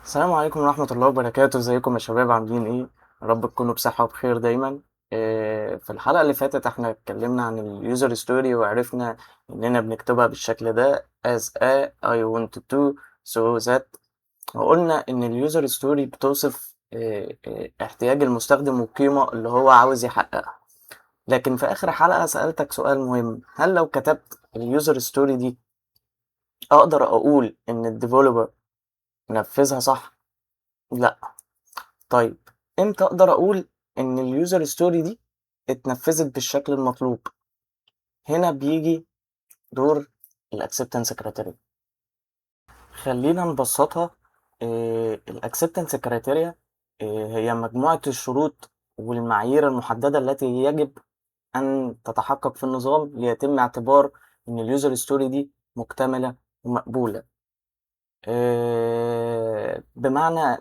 السلام عليكم ورحمة الله وبركاته. ازيكم يا شباب؟ عاملين ايه؟ يا رب تكونوا بصحة وبخير دايما. في الحلقة اللي فاتت احنا اتكلمنا عن ال user story، وعرفنا اننا بنكتبها بالشكل ده as a I want to so that، وقلنا ان ال user story بتوصف احتياج المستخدم والقيمة اللي هو عاوز يحققها. لكن في اخر حلقة سألتك سؤال مهم: هل لو كتبت ال user story دي اقدر اقول ان ال developer نفذها صح؟ لا. طيب امتى اقدر اقول ان ال user story دي اتنفذت بالشكل المطلوب؟ هنا بيجي دور ال acceptance criteria. خلينا نبسطها. ال acceptance criteria هي مجموعة الشروط والمعايير المحددة التي يجب أن تتحقق في النظام ليتم اعتبار إن ال user story دي مكتملة ومقبولة.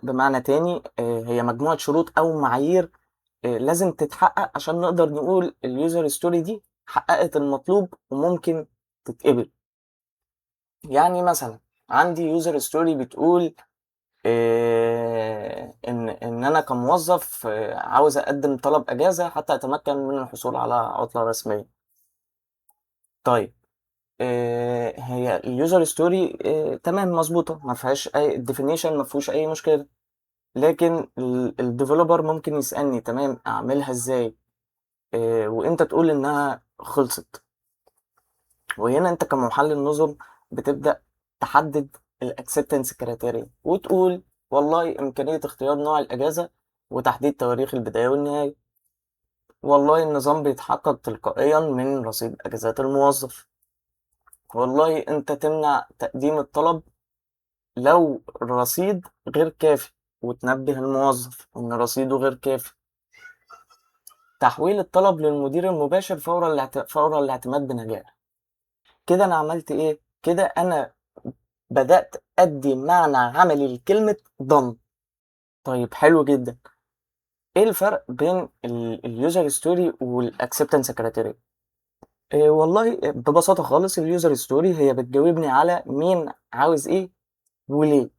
بمعنى تاني، هي مجموعة شروط أو معايير لازم تتحقق عشان نقدر نقول ال user story دي حققت المطلوب وممكن تتقبل. يعني مثلا عندي user story بتقول إن أنا كموظف عاوز أقدم طلب أجازة حتى أتمكن من الحصول على عطلة رسمية. طيب هي ال user story تمام مظبوطة، ما فيهاش أي definition، ما فيهوش أي مشكلة، لكن ال developer ممكن يسألني تمام أعملها إزاي؟ وإمتى تقول إنها خلصت؟ وهنا أنت كمحلل نظم بتبدأ تحدد ال acceptance criteria وتقول والله إمكانية اختيار نوع الأجازة وتحديد تواريخ البداية والنهاية، والله النظام بيتحقق تلقائيا من رصيد أجازات الموظف، والله أنت تمنع تقديم الطلب لو الرصيد غير كافي وتنبه الموظف إن رصيده غير كافي، تحويل الطلب للمدير المباشر فور الاعتماد بنجاح. كده أنا عملت إيه؟ كده أنا بدأت أدي معنى عملي لكلمة done. طيب حلو جدا. إيه الفرق بين ال user story وال acceptance criteria؟ والله ببساطة خالص ال user story هي بتجاوبني على مين عاوز إيه وليه.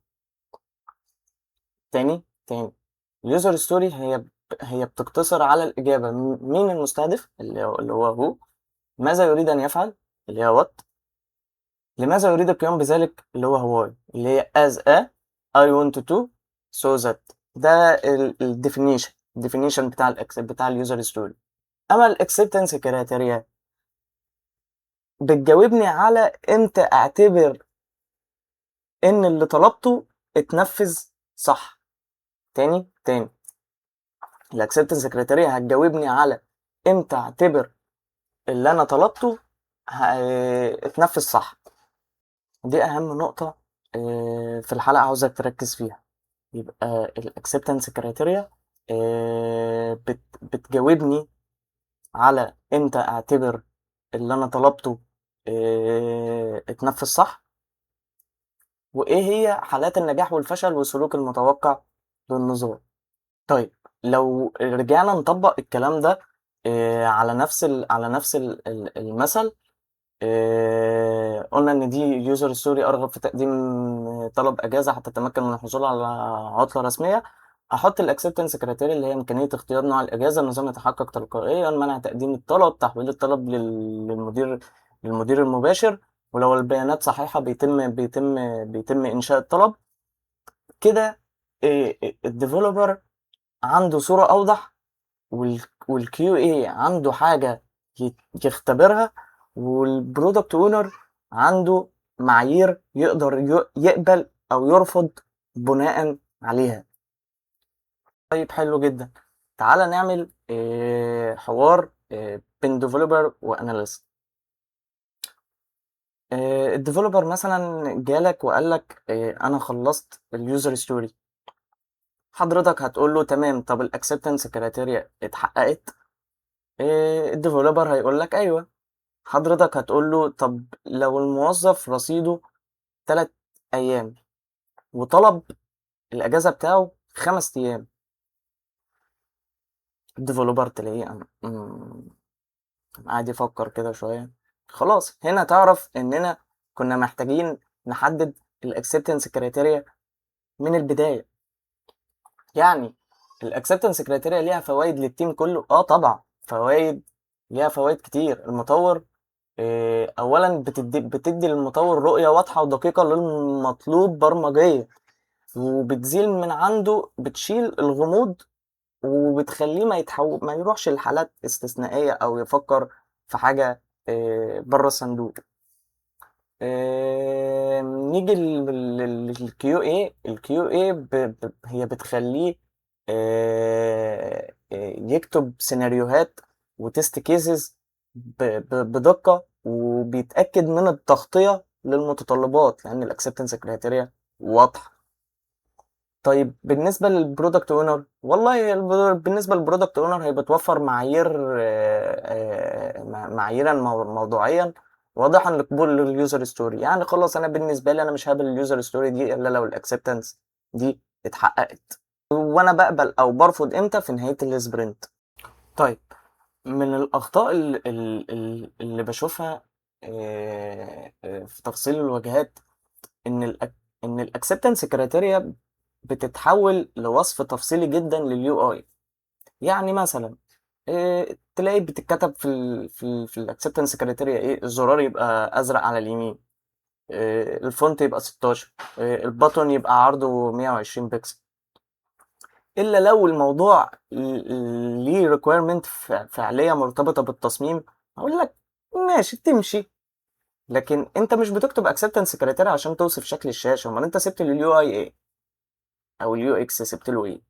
تاني ال user story هي بتقتصر على الإجابة مين المستهدف اللي هو who، ماذا يريد أن يفعل اللي هي what، لماذا يريد القيام بذلك اللي هو why، اللي هي as a I want to so that. ده ال definition بتاع ال user story. أما ال acceptance criteria بتجاوبني على امتى اعتبر ان اللي طلبته اتنفذ صح. تاني ال acceptance criteria هتجاوبني على امتى اعتبر اللي انا طلبته اتنفذ صح. دي اهم نقطة في الحلقة عاوزك تركز فيها. يبقى ال acceptance criteria بتجاوبني على امتى اعتبر اللي انا طلبته اتنفذ صح، وايه هي حالات النجاح والفشل والسلوك المتوقع للنظام. طيب لو رجعنا نطبق الكلام ده على نفس المثل، قلنا ان دي user story ارغب في تقديم طلب اجازه حتى اتمكن من الحصول على عطله رسميه. احط ال acceptance criteria اللي هي امكانيه اختيار نوع الاجازه، النظام يتحقق تلقائيا، منع تقديم الطلب، تحويل الطلب للمدير المباشر، ولو البيانات صحيحه بيتم انشاء الطلب. كده ال developer عنده صوره اوضح، وال QA عنده حاجه يختبرها، وال product owner عنده معايير يقدر يقبل او يرفض بناء عليها. طيب حلو جدا. تعالى نعمل حوار بين developer و analyst. ال developer مثلا جالك وقال لك انا خلصت ال user story. حضرتك هتقول له تمام، طب ال acceptance criteria اتحققت؟ ال developer هيقول لك ايوه. حضرتك هتقول له طب لو الموظف رصيده 3 ايام وطلب الاجازه بتاعه 5 ايام، ال developer تلاقيه قاعد يفكر كده شويه. خلاص هنا تعرف اننا كنا محتاجين نحدد ال acceptance criteria من البداية. يعني ال acceptance criteria ليها فوائد لل team كله. طبعا فوائد، ليها فوائد كتير. المطور اولا بتدي للمطور رؤية واضحة ودقيقة للمطلوب برمجيا، وبتزيل من عنده، بتشيل الغموض، وبتخليه ما يروحش لحالات استثنائية او يفكر في حاجة بره الصندوق. نيجي لل QA. ال QA هي بتخليه يكتب سيناريوهات و test cases بدقة، وبيتأكد من التغطية للمتطلبات لأن ال acceptance criteria واضحة. طيب بالنسبة لل product owner، والله بالنسبة لل product owner هي بتوفر معاييرا موضوعيا واضحا لقبول ال user story. يعني خلاص انا بالنسبة لي انا مش هقبل ال user story دي الا لو ال acceptance دي اتحققت، وانا بقبل او برفض امتى؟ في نهاية ال sprint. طيب من الاخطاء اللي بشوفها في تفصيل الواجهات ان ال acceptance criteria بتتحول لوصف تفصيلي جدا لل UI. يعني مثلا تلاقي بتتكتب في ال acceptance criteria ايه؟ الزرار يبقى ازرق على اليمين، ال font يبقى 16، ال button يبقى عرضه 120 بكسل. الا لو الموضوع ليه requirement فعليه مرتبطة بالتصميم هقول لك ماشي تمشي، لكن انت مش بتكتب acceptance criteria عشان توصف شكل الشاشة. امال انت سبت لل UI ايه؟ او ال UX سبت له ايه؟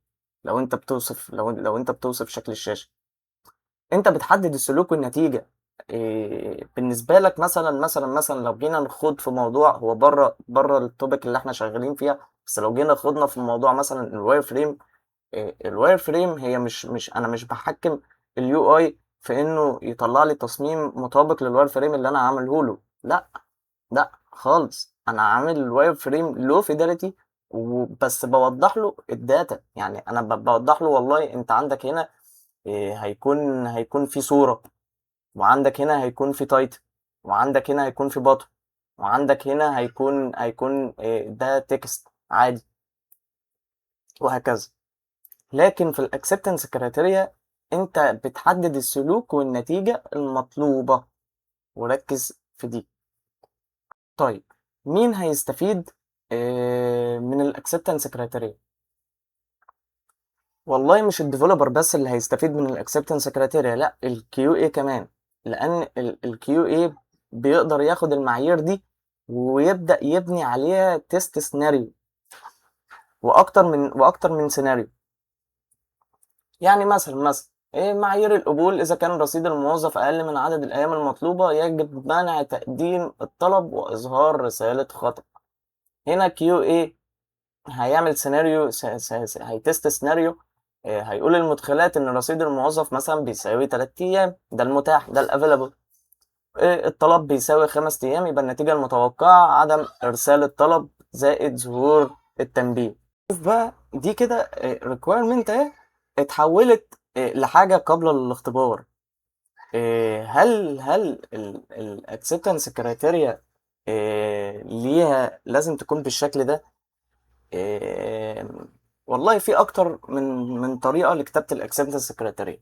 لو انت بتوصف شكل الشاشة، انت بتحدد السلوك والنتيجة. إيه بالنسبة لك؟ مثلا لو جينا نخوض في موضوع هو بره ال topic اللي احنا شغالين فيها، بس لو جينا خضنا في موضوع مثلا ال wireframe، ال wireframe هي مش انا مش بحكم ال UI في انه يطلع لي تصميم مطابق لل wireframe اللي انا عامله له، لا لا خالص، انا عامل ال wireframe low fidelity وبس، بوضح له ال data. يعني انا بوضح له والله انت عندك هنا هيكون في صورة، وعندك هنا هيكون في title، وعندك هنا هيكون في button، وعندك هنا هيكون ده text عادي، وهكذا. لكن في ال acceptance criteria انت بتحدد السلوك والنتيجة المطلوبة، وركز في دي. طيب مين هيستفيد من ال acceptance criteria؟ والله مش ال developer بس اللي هيستفيد من ال acceptance criteria، لا ال QA كمان، لان ال QA بيقدر ياخد المعايير دي ويبدأ يبني عليها test scenario واكتر من سيناريو. يعني مثلا ايه معايير القبول؟ اذا كان رصيد الموظف اقل من عدد الايام المطلوبة يجب منع تقديم الطلب واظهار رسالة خطأ. هنا QA هيعمل سيناريو، هي test سيناريو، هيقول المدخلات ان رصيد الموظف مثلا بيساوي 3 ايام، ده المتاح، ده ال available، الطلب بيساوي 5 ايام، يبقى النتيجة المتوقعة عدم ارسال الطلب زائد ظهور التنبيه. شوف بقى دي كده requirement اهي اتحولت لحاجة قبل الاختبار. هل ال acceptance criteria ليها لازم تكون بالشكل ده؟ والله في اكتر من طريقة لكتابة ال acceptance criteria.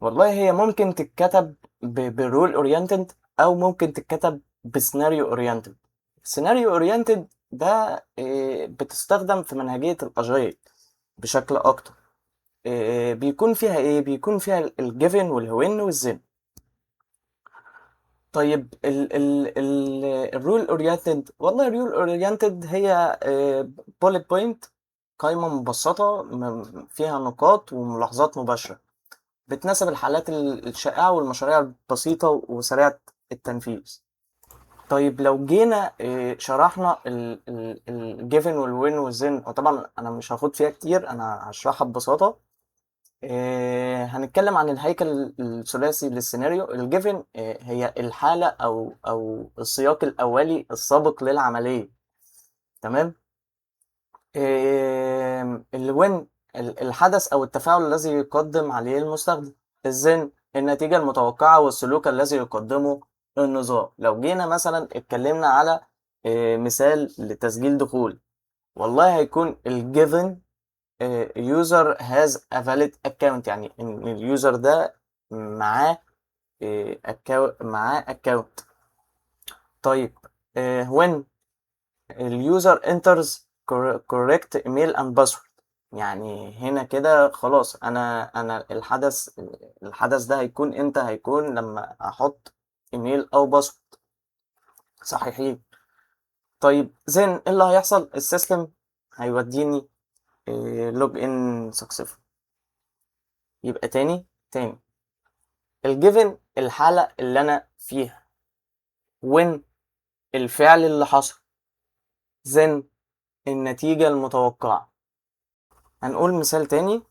والله هي ممكن تتكتب ب rule oriented او ممكن تتكتب ب scenario oriented. scenario oriented ده بتستخدم في منهجية ال agile بشكل اكتر. بيكون فيها ايه؟ بيكون فيها ال given وال when وال then. طيب ال rule oriented، والله ال rule oriented هي bullet point، قائمة مبسطة فيها نقاط وملاحظات مباشرة، بتناسب الحالات الشائعة والمشاريع البسيطة وسريعة التنفيذ. طيب لو جينا شرحنا ال given وال when وال then، وطبعا انا مش هاخد فيها كتير، انا هشرحها ببساطة. هنتكلم عن الهيكل الثلاثي للسيناريو. ال given هي الحالة أو السياق الأولي السابق للعملية، تمام؟ ال when الحدث أو التفاعل الذي يقدم عليه المستخدم. ال then النتيجة المتوقعة والسلوك الذي يقدمه النظام. لو جينا مثلا اتكلمنا على مثال لتسجيل دخول، والله هيكون ال given user has a valid account، يعني ان ال user ده معاه معاه account. طيب when ال user enters correct email and password، يعني هنا كده خلاص انا الحدث ده هيكون امتى؟ هيكون لما احط ايميل او password صحيحين. طيب then ايه اللي هيحصل؟ ال system هيوديني log in successful. يبقى تاني ال given الحالة اللي انا فيها، when الفعل اللي حصل، then النتيجة المتوقعة. هنقول مثال تاني.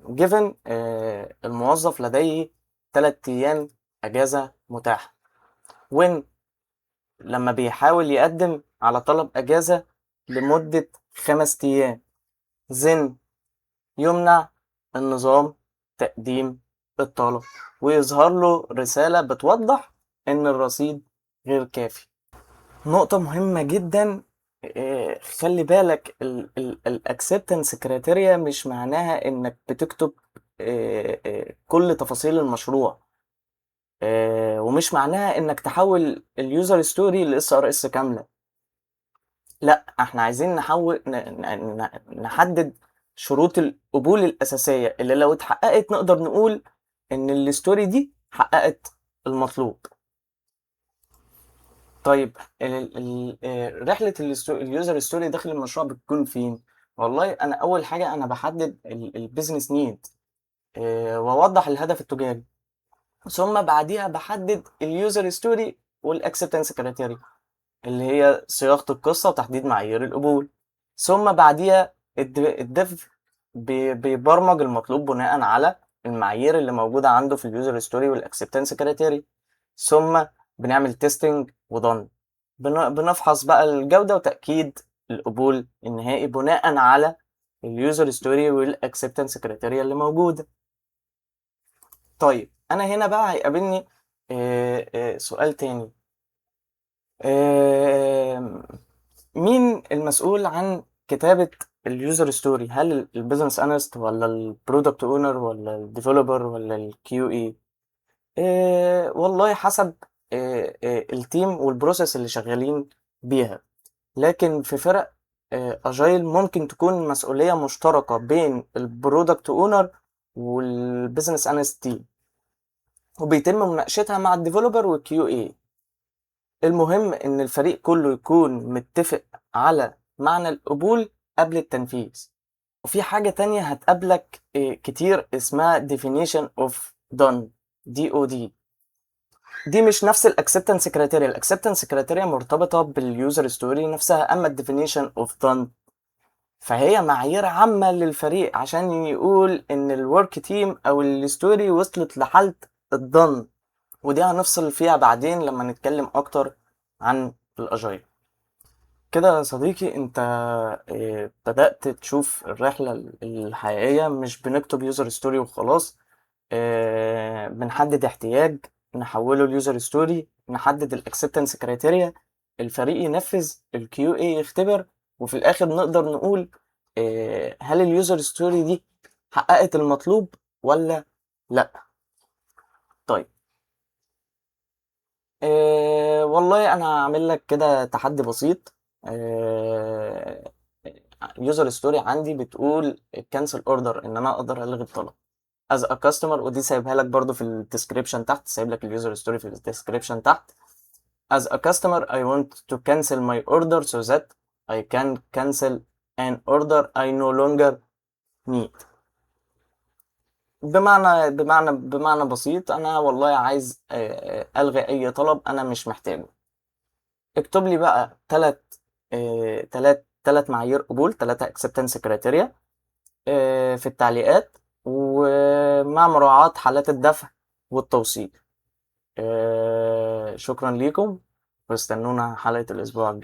Given الموظف لديه 3 أيام أجازة متاحة، when لما بيحاول يقدم على طلب أجازة لمدة 5 أيام، then يمنع النظام تقديم الطلب ويظهر له رسالة بتوضح إن الرصيد غير كافي. نقطة مهمة جدا، خلي بالك ال acceptance criteria مش معناها إنك بتكتب كل تفاصيل المشروع، ومش معناها إنك تحول ال user story ل SRS كاملة. لا، احنا عايزين نحدد شروط القبول الأساسية اللي لو اتحققت نقدر نقول إن ال story دي حققت المطلوب. طيب رحلة ال user story داخل المشروع بتكون فين؟ والله أنا أول حاجة أنا بحدد ال business need، وأوضح الهدف التجاري، ثم بعديها بحدد ال user story وال acceptance criteria اللي هي صياغة القصة وتحديد معايير القبول، ثم بعديها ال dev بيبرمج المطلوب بناء على المعايير اللي موجودة عنده في ال user story وال acceptance criteria، ثم بنعمل testing و done، بنفحص بقى الجودة وتأكيد القبول النهائي بناء على ال user story وال acceptance criteria اللي موجودة. طيب انا هنا بقى هيقابلني سؤال تاني، مين المسؤول عن كتابة ال user story؟ هل ال business analyst ولا ال product owner ولا ال developer ولا ال QA؟ والله حسب ال team وال process اللي شغالين بيها، لكن في فرق agile ممكن تكون مسؤولية مشتركة بين ال product owner وال business analyst team، وبيتم مناقشتها مع ال developer وال QA. المهم ان الفريق كله يكون متفق على معنى القبول قبل التنفيذ. وفي حاجة تانية هتقابلك كتير اسمها definition of done DOD. دي مش نفس ال acceptance criteria. ال acceptance criteria مرتبطة بال user story نفسها، اما ال definition of done فهي معايير عامة للفريق عشان يقول ان ال work team او ال story وصلت لحالة ال done، ودي هنفصل فيها بعدين لما نتكلم اكتر عن ال agile. كده يا صديقي انت بدأت تشوف الرحلة الحقيقية. مش بنكتب user story وخلاص، بنحدد احتياج نحوله ل user story، نحدد ال acceptance criteria، الفريق ينفذ، ال QA يختبر، وفي الاخر نقدر نقول هل ال user story دي حققت المطلوب ولا لا. طيب والله انا هعمل لك كده تحدي بسيط. User story عندي بتقول cancel order، ان انا اقدر الغي الطلب as a customer، ودي سايبها لك برضو في ال description تحت، سايب لك ال user story في ال description تحت. As a customer I want to cancel my order so that I can cancel an order I no longer need. بمعنى بسيط، انا والله عايز الغي اي طلب انا مش محتاجه. اكتب لي بقى تلات معايير قبول، 3 acceptance criteria، في التعليقات، ومع مراعاة حالات الدفع والتوصيل. شكرا ليكم، واستنونا حلقة الأسبوع الجاي.